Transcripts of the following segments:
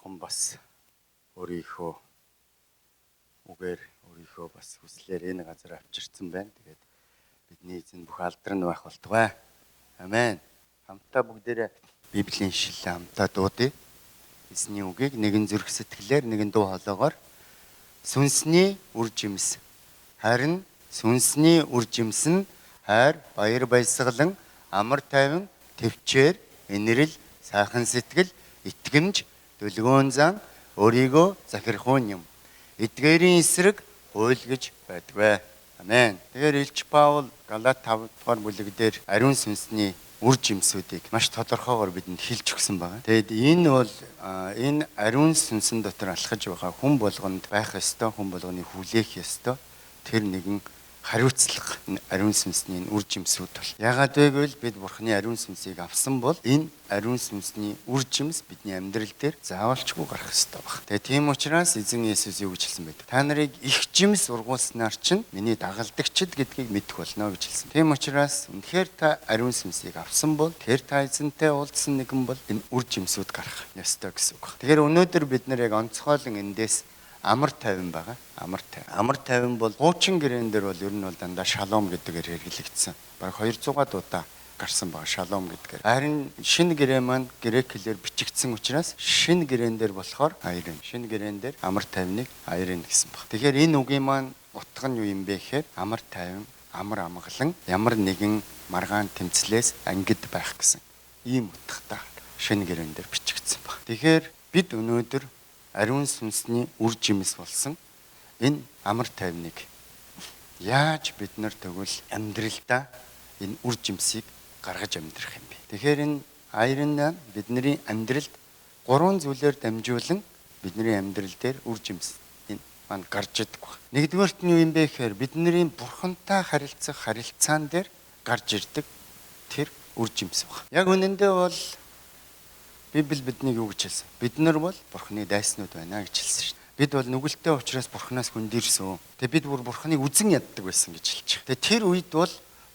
Бурхан бас өөрийнхөө үгээр, өөрийнхөө бас хүслээр энэ газар авчирсан байна. Тэгээд бидний эзэн бүх алдар нь байх болтугай. Амен. Хамтдаа бүгдээрээ Библийн ишлэлээ хамтдаа дуудъя. Эзний үгийг нэгэн зүрх сэтгэлээр, нэгэн дуу хоолойгоор сүнсний үр жимс. Харин сүнсний үр жимс нь хайр, баяр баясгалан, амар тайван, төвчээр, инэрл, сайхан сэтгэл, итгэмж, дүлгөөн зан, өөрийгөө захирахуун юм. Эдгээрийн эсрэг хууль гэж байдгүй. Амен. Тэгэхээр Илч Паул Галат 5 дугаар бүлэг дээр ариун сүнсний үр жимсүүдийг маш тодорхойгоор бидэнд хэлж өгсөн байна. Тэгэд энэ бол энэ ариун сүнсэн дотор алхаж байгаа хүн болгонд байх ёстой, хүн болгоны хүлээх ёстой тэр нэгэн хариуцлага ариун сүнсний үр жимсүүд бол. Яагаад вэ гэвэл бид Бурхны ариун сүнсийг авсан бол энэ ариун сүнсний үр жимс бидний амьдрал дээр заавалчгүй гарах ёстой баг. Тэгээ тийм учраас эзэн Есүс юу гэж хэлсэн бэ? Та нарыг их жимс ургуулснаар чинь миний дагалдагчид гэдгийг мэдэх болно гэж хэлсэн. Тийм учраас үнэхээр та ариун сүнсийг авсан бол тэр та эзэнтэй уулзсан нэгэн бол энэ үр жимсүүд гарах ёстой гэсэн үг. Тэгэхээр өнөөдөр бид нар яг онцгойлон эндээс амар тайван байгаа. Амар тайван. Амар тайван бол хуучин гэрээн дээр бол ер нь бол дандаа шалом гэдгээр хэрэглэгдсэн. Бараг 200-аад удаа гарсан байгаа шалом гэдгээр. Харин шинэ гэрээ маань грек хэлээр бичигдсэн учраас шинэ гэрээн дээр болохоор айрын. Шинэ гэрээн дээр амар тайвныг айрын гэсэн баг. Тэгэхээр энэ үгийн маань утга нь юу юм бэ гэхээр амар тайван, амар амгалан, ямар нэгэн маргаан тэмцлээс ангид байх гэсэн ийм утгатай шинэ гэрээн дээр бичигдсэн баг. Тэгэхээр бид өнөөдөр ариун сүнсний үр жимс болсон энэ амар тайвныг яаж бид нар тэгвэл амьдралдаа энэ үр жимсийг гаргаж амьдрах юм бэ? Тэгэхээр энэ айрын бидний амьдралд гурван зүйлээр дамжуулан бидний амьдрал дээр үр жимс энэ маань гарч идэг баг. Нэгдүгээрт нь юу юм бэ гэхээр бидний бурхантай харилцах харилцаан дээр гарч ирдэг тэр үр жимс баг. Яг үнэндээ бол Библи биднийг юу гэж хэлсэн? Бид нар бол Бурхны дайснууд байна гэж хэлсэн шүү дээ. Бид бол нүгэлтэй учраас Бурханаас хөндөрсөн. Тэгээ бид бүр Бурханыг үзен яддаг байсан гэж хэлж байгаа. Тэгээ тэр үед бол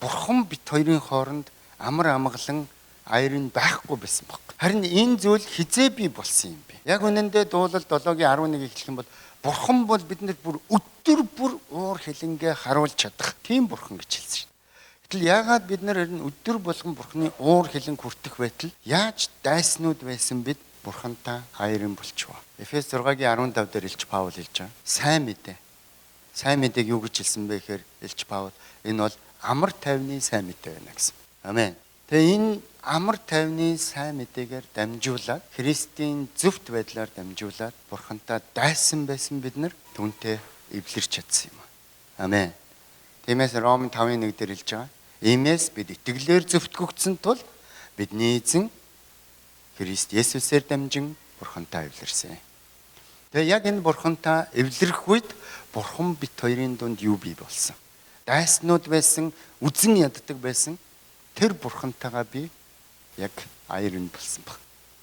Бурхан бит хоёрын хооронд амар амгалан айрын байхгүй байсан баг. Харин энэ зүйл хизээ бий болсон юм бэ? Яг үнэндээ дуулал 7-гийн 11-ийг хэлэх юм бол Бурхан бол биднэрт бүр өдөр бүр уур хилэнгээ харуулж чадах тийм Бурхан гэж хэлсэн шүү. Гэтэл яагаад бид нар энэ өдөр болгон Бурхны уур хилэн хүртэх байтал яаж дайснууд байсан бид Бурхантай хайрын болчихвоо. Эфес 6-гийн 15 дээр Илч Паул хэлж байгаа. Сайн мэдээ. Сайн мэдээг юу гэж хэлсэн бэ гэхээр Илч Паул энэ бол амар тайвны сайн мэдээ байна гэсэн. Амен. Тэгээ энэ амар тайвны сайн мэдээгээр дамжуулаад Христийн зөвхт байдлаар дамжуулаад Бурхантай дайсан байсан бид нар түүнтэй эвлэрч чадсан юм. Амен. Тиймээс Ром 5-1 дээр хэлж байгаа. Иймээс бид итгэлээр зөвтгөгдсөн тул бидний эзэн Христ Есүсээр дамжин Бурхантай эвлэрсэн. Тэгээ яг энэ Бурхантай эвлэрэх үед Бурхан бит хоёрын дунд юу бий болсон? Дайснууд байсан, үзен яддаг байсан тэр Бурхантайгаа би яг аяр үн болсон баг.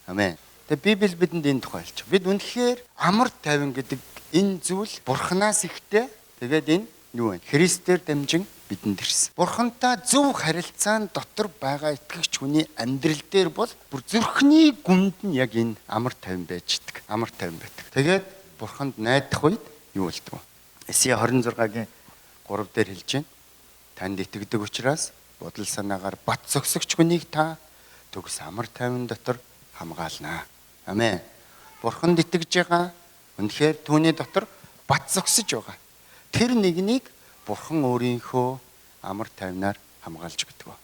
Амен. Тэгээ Библи бидэнд энэ тухай хэлж байгаа. Бид үнэхээр амар тайван гэдэг энэ зүйл Бурханаас ихтэй. Тэгээд энэ юу вэ? Христээр дамжин бидэнд ирсэн. Бурхантай зөв харилцаан дотор байгаа итгэгч хүний амьдрал дээр бол бүр зүрхний гүнд нь яг энэ амар тайван байж идэг. Амар тайван байдаг. Тэгээд Бурханд найдах үед юу болдог вэ? Эсая 26-гийн 3 дээр хэлж байна. Танд итгэдэг учраас бодол санаагаар бат зөксөгч хүнийг та төгс амар тайван дотор хамгаалнаа. Амен. Бурханд итгэж байгаа үнэхээр түүний дотор бат зөксөж байгаа. Тэр нэгнийг Бурхан өөрийнхөө амар тайвнаар хамгаалж өгдөг.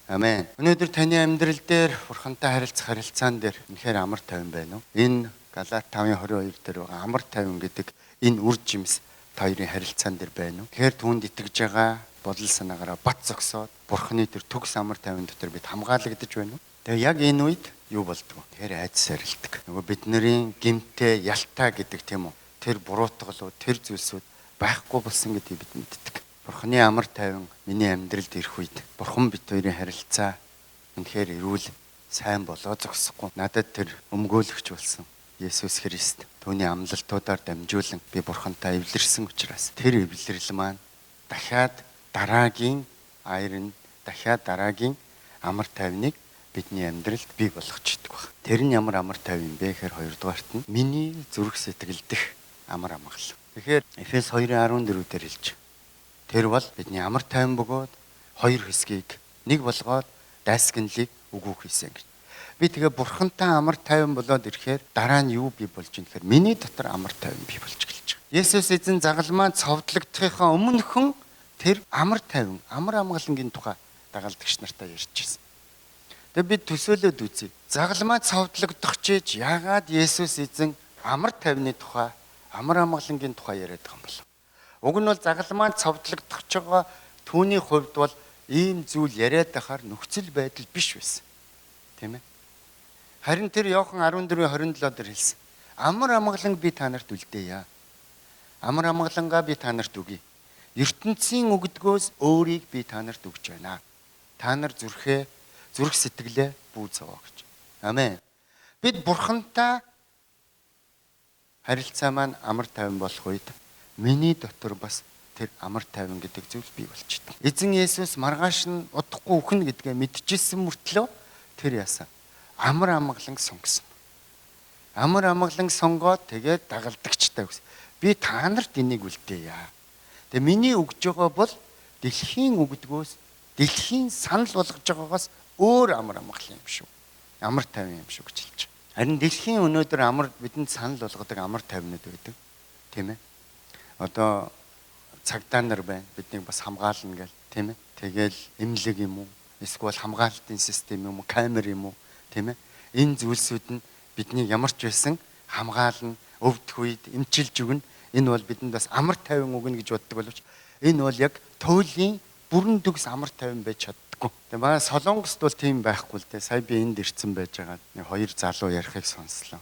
Амен. Өнөөдөр таны амьдрал дээр Бурхантай харилцах харилцаан дээр үнэхээр амар тайван байна уу? Энэ Галат 5:22 дээр байгаа амар тайван гэдэг энэ үр жимс та хоёрын харилцаан дээр байна уу? Тэгэхээр түүнд итгэж байгаа бодол санаагаараа бат зогсоод Бурханы тэр төгс амар тайван дотор бид хамгаалагдаж байна уу? Тэгээ яг энэ үед юу болдгоо? Тэгэхээр айдас сарилдаг. Нөгөө бидний гэмтэй, ялтай гэдэг тийм үү? Тэр буруутгалууд, тэр зүйлсүүд байхгүй болсон гэдгийг бид мэддэг. Бурханы амар тайван миний амьдралд ирэх үед Бурхан бит хоёрын харилцаа үнэхээр эрүүл сайн болоо зогсохгүй. Надад тэр өмгөөлөгч болсон Есүс Христ түүний амлалтуудаар дамжуулан би Бурхантай эвлэрсэн учраас тэр эвлэрэл маань дахиад дараагийн айрын, дахиад дараагийн амар тайвныг бидний амьдралд бий болгож идэг баг. Тэр нь ямар амар тайван юм бэ гэхээр хоёрдугаарт нь миний зүрх сэтгэл дэх амар амгалан. Тэгэхээр Эфес 2:14 дээр хэлж байгаа. Тэр бол бидний амар тайван бөгөөд хоёр хэсгийг нэг болгоод дайсагналыг үгүйх хийсэн гэж. Би тэгээ бурхантай амар тайван болоод ирэхээр дараа нь юу бий болж ийн гэхээр миний дотор амар тайван бий болж эхэлж байгаа. Есүс эзэн загалмаа цовдлогдохынхаа өмнөхөн тэр амар тайван, амар амгалангийн тухай дагалдагч нартай ярьж байсан. Тэгээ бид төсөөлөд үзье. Загалмаа цовдлогдох чиж яагаад Есүс эзэн амар тайвны тухай, амар амгалангийн тухай яриад байгаа юм бол? Уг нь бол загалмаа цовдлогдох ч байгаа түүний хувьд бол ийм зүйл яриад байхаар нөхцөл байдал биш байсан. Тийм ээ? Харин тэр Иохан 14:27 дээр хэлсэн. Амар амгаланг би та нарт үлдээе. Амар амгалангаа би та нарт өгье. ертөнцийн өгдгөөс өөрийг би та нарт өгч байна. Та нар зүрх сэтгэлээ бүү зовоо гэж. Амен. Бид бурхантай харилцаа маань амар тайван болох үед миний дотор бас тэр амар тайван гэдэг зүйл бий болчихдог. Эзэн Есүс маргааш нь удахгүй үхнэ гэдгээ мэдчихсэн мөртлөө тэр яасан? Амар амгалан сонгосон. Амар амгалан сонгоод тэгээд дагалдагчтай өгсөн. Би та нарт энийг үлдээе. Тэгээ миний өгж байгаа бол дэлхийн өгдгөөс, дэлхийн санал болгож байгаагаас өөр амар амгалан юм шүү. Амар тайван юм шүү гэж хэлж байгаа. Харин дэлхийн өнөөдөр амар бидэнд санал болгодог амар тайвнууд байдаг. Тийм ээ? Одоо цагдаа нар байна. Биднийг бас хамгаална гэл, тийм ээ? Тэгэл эмнэлэг юм уу? Эсвэл хамгаалтын систем юм уу? Камер юм уу? Тийм ээ? Энэ зүйлсүүд нь биднийг ямар ч байсан хамгаална, өвдөх үед эмчилж өгнө. Энэ бол бидэнд бас амар тайван өгнө гэж боддог боловч энэ бол яг туйлын бүрэн дүгс амар тайван байж чаддаггүй. Тэгээ манай Солонгост бол тийм байхгүй л дээ. Сая би энд ирсэн байж байгаа нэг хоёр залуу ярихыг сонслоо.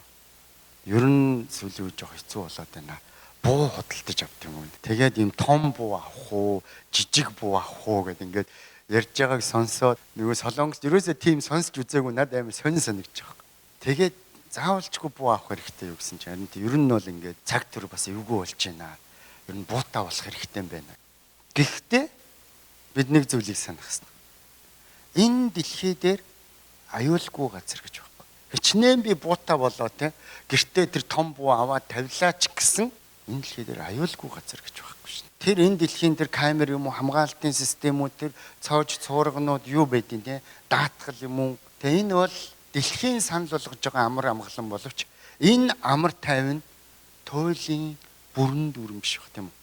Ер нь сүүлийн үед жоох хэцүү болоод байна. Буу худалдаж авд юм уу. Тэгээд ийм том буу авах уу, жижиг буу авах уу гэд ингээд ярьж байгааг сонсоод нөгөө Солонгост ерөөсөө тийм сонсч үзээгүй надад амар сонин санагдчих. Тэгээд заавалчгүй буу авах хэрэгтэй юу гэсэн чинь харин ер нь бол ингээд цаг төр бас эвгүй болж байна. Ер нь буутай болох хэрэгтэй юм байна. Гэхдээ бид нэг зүйлийг санах хэрэгтэй. Энэ дэлхий дээр аюулгүй газар гэж байхгүй. Хичнээн би буутай болоо те гэртээ тэр том буу аваад тавилаач гэсэн энэ дэлхий дээр аюулгүй газар гэж байхгүй шин. Тэр энэ дэлхийн тэр камер юм уу, хамгаалтын системүүд, тэр цоож цуурганууд юу байдیں те даатгал юм уу. Тэ энэ бол дэлхийн санал болгож байгаа амар амгалан боловч энэ амар тайван туйлын бүрэн дүүрэн биш байх тийм үү.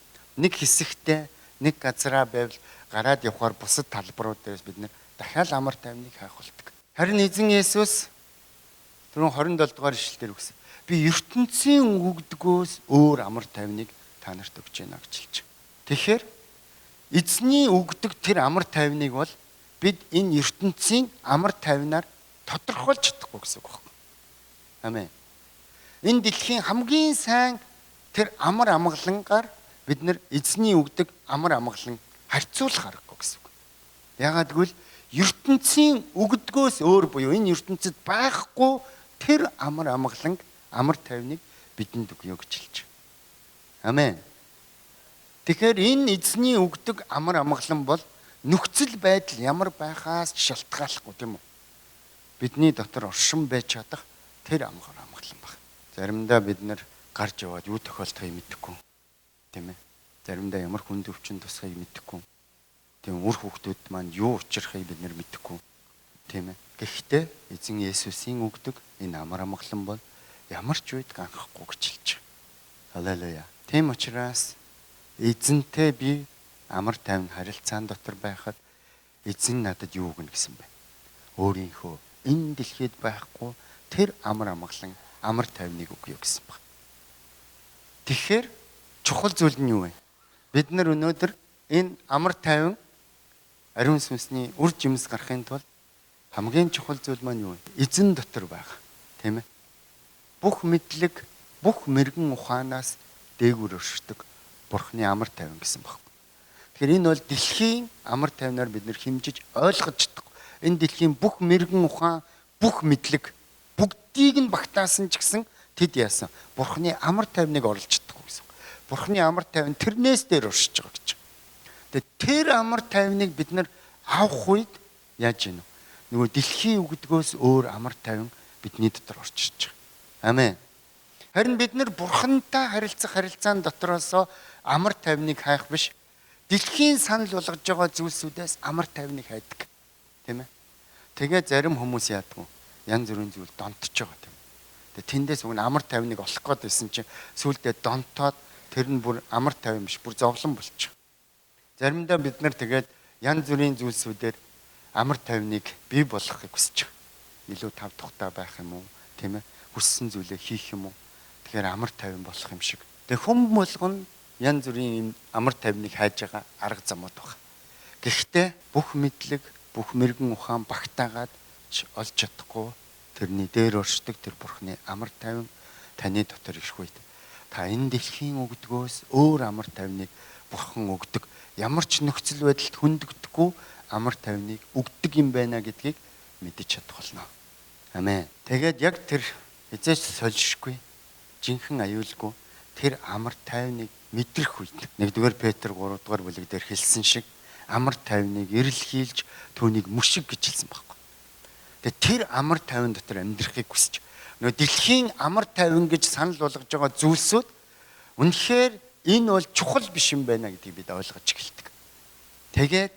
Нэг хэсэгтээ нэг газараа байвал гараад явхаар бусад талбарууд дээрээс бид нэр дахиад амар тайвныг хайх болдог. Харин эзэн Есүс түрүүн 27 дугаар ишлэл дээр өгсөн. Би ертөнцийн өгдгөөс өөр амар тайвныг та нарт өгч байна гэж хэлж байгаа. Тэгэхээр эзний өгдөг тэр амар тайвныг бол бид энэ ертөнцийн амар тайвнаар тодорхойлж чадахгүй гэсэн үг байна. Амен. Энэ дэлхийн хамгийн сайн тэр амар амгалангаар бид нэр эзний өгдөг амар амгалан харьцуулах аргагүй гэсэн үг. Яагаад гэвэл ертөнцийн өгдгөөс өөр буюу энэ ертөнцид байхгүй тэр амар амгаланг, амар тайвныг бидэнд өгье гэж хэлж байгаа. Амен. Тэгэхээр энэ эзний өгдөг амар амгалан бол нөхцөл байдал ямар байхаас шалтгааллахгүй тийм үү? Бидний дотор оршин байж чадах тэр амар амгалан баг. Заримдаа бид нэр гарч яваад юу тохиолдохыг мэдэхгүй. Тийм ээ. Заримдаа ямар хүнд өвчин тусахыг мэдэхгүй. Тийм үр хүүхдүүд маань юу учрахыг бид нэр мэдэхгүй. Тийм ээ. Гэхдээ эзэн Есүсийн өгдөг энэ амар амгалан бол ямар ч үед ганхахгүй гэж хэлж байгаа. Халелуя. Тийм учраас эзэнтэй би амар тайван харилцаан дотор байхад эзэн надад юу өгнө гэсэн бэ? Өөрийнхөө энэ дэлхийд байхгүй тэр амар амгалан, амар тайвныг өгье гэсэн баг. Тэгэхээр чухал зүйл нь юу вэ? Бид нар өнөөдөр энэ амар тайван ариун сүнсний үр жимс гарахын тулд хамгийн чухал зүйл маань юу вэ? Эзэн дотор байгаа. Тийм ээ. Бүх мэдлэг, бүх мэрэгэн ухаанаас дээгүүр өршдөг Бурхны амар тайван гэсэн баг. Тэгэхээр энэ бол дэлхийн амар тайвнаар бид нэр хэмжиж ойлгож чадахгүй. Энэ дэлхийн бүх мэрэгэн ухаан, бүх мэдлэг бүгдийг нь багтаасан ч гэсэн тэд яасан? Бурхны амар тайвныг орлож чадахгүй гэсэн. Бурхны амар тайван тэрнээс дээр уршиж байгаа гэж. Тэгээ тэр амар тайвныг бид нар авах үед яаж гинэ? Нөгөө дэлхийн өгдгөөс өөр амар тайван бидний дотор орж ирж байгаа. Амен. Харин бид нар бурхантай харилцах харилцаан дотроосоо амар тайвныг хайх биш, дэлхийн санал болгож байгаа зүйлсүүдээс амар тайвныг хайдаг. Тийм ээ. Тэгээ зарим хүмүүс яадаг вэ? Янз бүрийн зүйл донтож байгаа тийм. Тэгээ тэндээс уг нь амар тайвныг олох гээд байсан чинь сүүлдээ донтоод тэр нь бүр амар тайван биш, бүр зовлон болчих. Заримдаа бид нар тэгээд янз бүрийн зүйлсүүдээр амар тайвныг бий болгохыг хүсэж байгаа. Илүү тав тухтай байх юм уу, тийм ээ? Хүссэн зүйлээ хийх юм уу? Тэгэхээр амар тайван болох юм шиг. Тэгээ хүн болгоно янз бүрийн юм амар тайвныг хайж байгаа арга замууд байна. Гэхдээ бүх мэдлэг, бүх мэрэгэн ухаан багтаагаад олж чадахгүй тэрний дээр оршдог тэр бурхны амар тайван таны дотор ирэх үед та энэ дэлхийн өгдгөөс өөр амар тайвныг бурхан өгдөг. Ямар ч нөхцөл байдалд хөндөгдөхгүй амар тайвныг өгдөг юм байна гэдгийг мэдэж чадах болно. Амен. Тэгээд яг тэр эзэж сольшгүй, жинхэнэ аюулгүй тэр амар тайвныг мэдрэх үед 1-р Петр 3-р бүлэг дээр хэлсэн шиг амар тайвныг эрэлхийлж түүнийг мөшиг гэж хэлсэн байхгүй. Тэгээд тэр амар тайван дотор амьдрахыг хүсэж нөгөө дэлхийн амар тайван гэж санал болгож байгаа зүйлсүүд үнэхээр энэ бол чухал биш юм байна гэдгийг бид ойлгож эхэлдэг. Тэгээд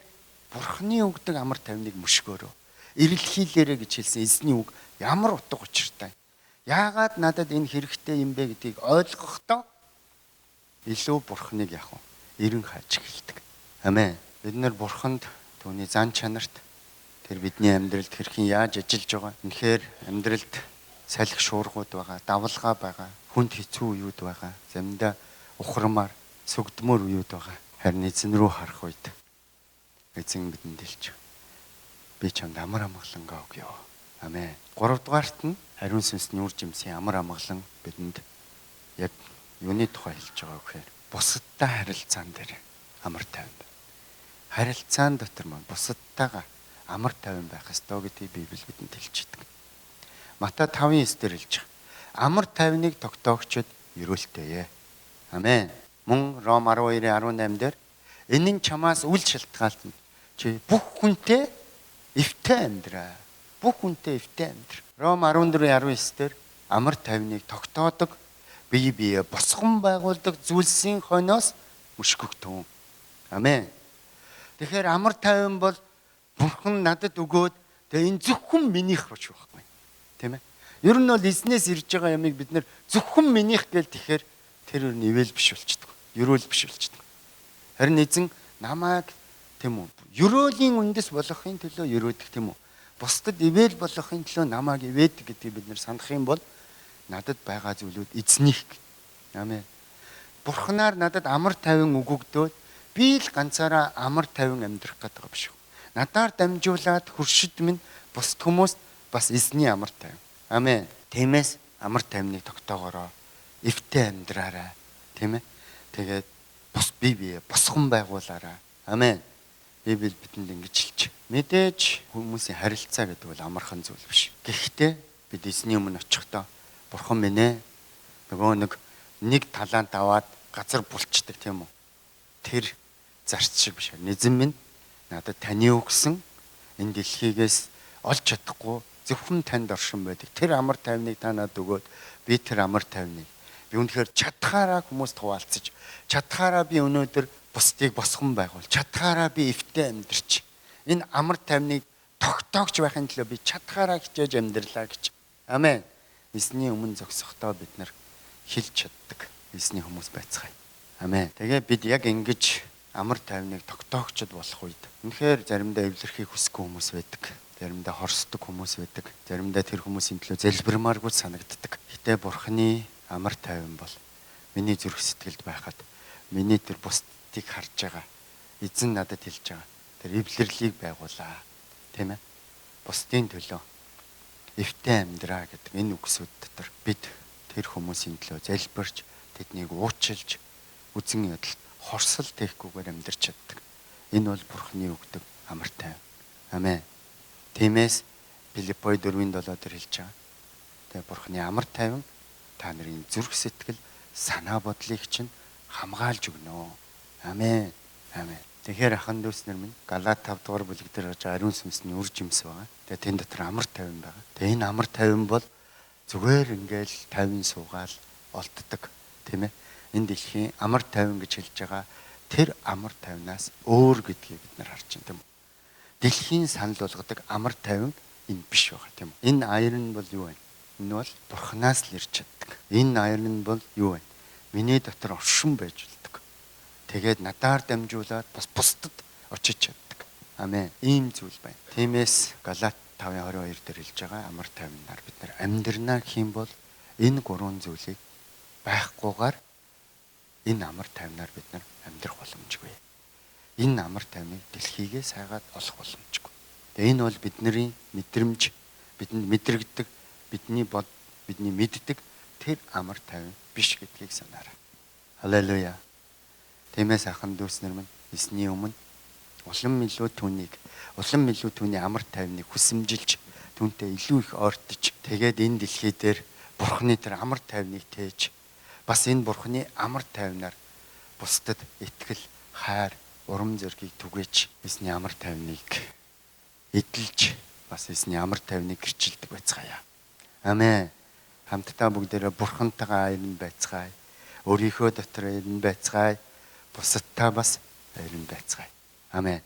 бурхны өгдөг амар тайвныг мөшгөөрөө эрэлхийлээрэ гэж хэлсэн эзний үг ямар утга учиртай. Яагаад надад энэ хэрэгтэй юм бэ гэдгийг ойлгохдоо илүү бурхныг яг эрен хайж эхэлдэг. Амен. Бид нар бурханд түүний зан чанарт тэр бидний амьдралд хэрхэн яаж ажиллаж байгаа. Үнэхээр амьдралд салхи шуургууд байгаа, давлгаа байгаа, хүнд хэцүү үеуд байгаа, заримдаа ухрамаар, сүгдмөр үеуд байгаа. Харин эзэн рүү харах үед эзэн бидэнд хэлж би чамд амар амгалангаа өгье. Амен. 3-дугаарт нь ариун сүнсний үр жимсийн амар амгалан бидэнд яг юуны тухай хэлж байгаа вэ гэхээр бусадтай харилцаан дээр амар тайван байна. Харилцаан дотор маань бусадтайгаа амар тайван байх ёстой гэдгийг Библи бидэнд хэлж байдаг. Матай 5:9 дээр хэлж байгаа. Амар тайвныг тогтоогчид ерөөлтэй. Амен. Мөн Ром 12:18 дээр энэ нь чамаас үл шалтгаална. Чи бүх хүнтэй эвтэй амьдраа. Бүх хүнтэй эвтэй амьдр. Ром 14:19 дээр амар тайвныг тогтоодог, бие бие босгон байгуулдаг зүйлсийн хойноос мөшгөгтөн. Амен. Тэгэхээр амар тайван бол бурхан надад өгөөд тэгээ энэ зөвхөн минийх болж байхгүй. Тийм ээ. Ер нь бол эзнээс ирж байгаа ямыг бид нэр зөвхөн минийх гээл тэгэхээр тэр өөр нэвэл биш болчдөг. Ерөөл биш болчдөг. Харин эзэн намайг тийм үү ерөөлийн үндэс болгохын төлөө ерөөдөг тийм үү. Бусдад ивэл болгохын төлөө намайг ивэдэг гэдгийг бид нэр санах юм бол надад байгаа зүйлүүд эзнийх. Амен. Бурханаар надад амар тайван өгөгдөөд би л ганцаараа амар тайван амьдрах гэдэг байгаа биш үү. Надаар дамжуулаад хөршид минь бусд хүмүүст бас эзний амар тайван. Амен. Тиймээс амар тайвныг тогтоогоороо эвтэй амьдраарай. Тийм ээ. Тэгээд бус бие бие босгон байгуулаарай. Амен. Библи бидэнд ингэж хэлж. Мэдээж хүмүүсийн харилцаа гэдэг бол амархан зүйл биш. Гэхдээ бид эзний өмнө очихдоо бурхан минь ээ нөгөө нэг талаан даваад газар булчдаг тийм үү? Тэр зарц шиг биш. Эзэн минь надад таны өгсөн энэ дэлхийгээс олж чадахгүй зөвхөн танд оршин байдаг. Тэр амар тайвныг та надад өгөөд би тэр амар тайвныг би үнэхээр чадхаараа хүмүүст хуваалцаж, чадхаараа би өнөөдөр бусдыг босгон байгуул, чадхаараа би эвтэй амьдрч, энэ амар тайвныг тогтоогч байхын төлөө би чадхаараа хичээж амьдралаа гэж. Амен. Эзний өмнө зогсохдоо бид нар хэлж чаддаг эзний хүмүүс байцгаая. Амен. Тэгээ бид яг ингэж амар тайвныг тогтоогчд болох үед үнэхээр заримдаа эвлэрхийг хүсэхгүй хүмүүс байдаг. Заримдаа хорсдог хүмүүс байдаг. Заримдаа тэр хүмүүсийн төлөө залбирмааргүй санагддаг. Гэтэ бурхны амар тайван бол миний зүрх сэтгэлд байхад миний тэр бусдыг харж байгаа. Эзэн надад хэлж байгаа. Тэр эвлэрлийг байгуулаа. Тийм ээ. Бусдын төлөө эвтэй амьдраа гэдэг энэ үгсүүд дотор бид тэр хүмүүсийн төлөө залбирч, тэднийг уучлж, үзэн ядалт хорсол тэхгүйгээр амьдарч чаддаг. Энэ бол Бурхны өгдөг амар тайван. Амен. Тиймээс Филиппой 4:7 дээр хэлж байгаа. Тэгээ Бурхны амар тайван та нарын зүрх сэтгэл, санаа бодлыг чинь хамгаалж өгнө. Амен. Амен. Тэгэхээр ахан дүүс нар минь, Галат 5 дугаар бүлэг дээр гарч байгаа ариун сүнсний үр жимс байгаа. Тэгээ тэн дотор амар тайван байгаа. Тэгээ энэ амар тайван бол зүгээр ингээл тайван суугаал олддог, тийм ээ. Энэ дэлхийн амар тайван гэж хэлж байгаа тэр амар тайвнаас өөр гэдгийг бид нар харж байна, тийм үү? Дэлхийн санал болгодог амар тайван энэ биш байгаа, тийм үү? Энэ аяр нь бол юу вэ? Энэ бол Бурханаас л ирж чаддаг. Энэ аяр нь бол юу вэ? Миний дотор оршин байж болдог. Тэгээд надаар дамжуулаад бас бусдад очиж чаддаг. Амен. Ийм зүйл байна. Тиймээс Галат 5:22 дээр хэлж байгаа амар тайвнаар бид нар амьдрнаа гэх юм бол энэ гурван зүйлийг байхгүйгээр энэ амар тайвнаар бид нар амьдрах боломжгүй. Энэ амар тайвныг дэлхийгээ сайгаад олох боломжгүй. Тэгээ энэ бол бидний мэдрэмж, бидэнд мэдрэгддэг, бидний бод, бидний мэддэг тэр амар тайван биш гэдгийг санаарай. Халелуя. Тиймээс ахан дүүс нар минь, эсний өмнө улам илүү түүнийг, улам илүү түүний амар тайвныг хүсэмжилж, түүнтэй илүү их ойртож, тэгээд энэ дэлхий дээр Бурхны тэр амар тайвныг тээж, бас энэ Бурхны амар тайвнаар бусдад итгэл, хайр, урам зоригийг түгээж, эсний амар тайвныг эдэлж, бас эсний амар тайвныг гэрчилдэг байцгаая. Амен. Хамтдаа бүгдээрээ Бурхантайгаа аярн байцгаая. Өөрийнхөө дотор аярн байцгаая. Бусадтай бас аярн байцгаая. Амен.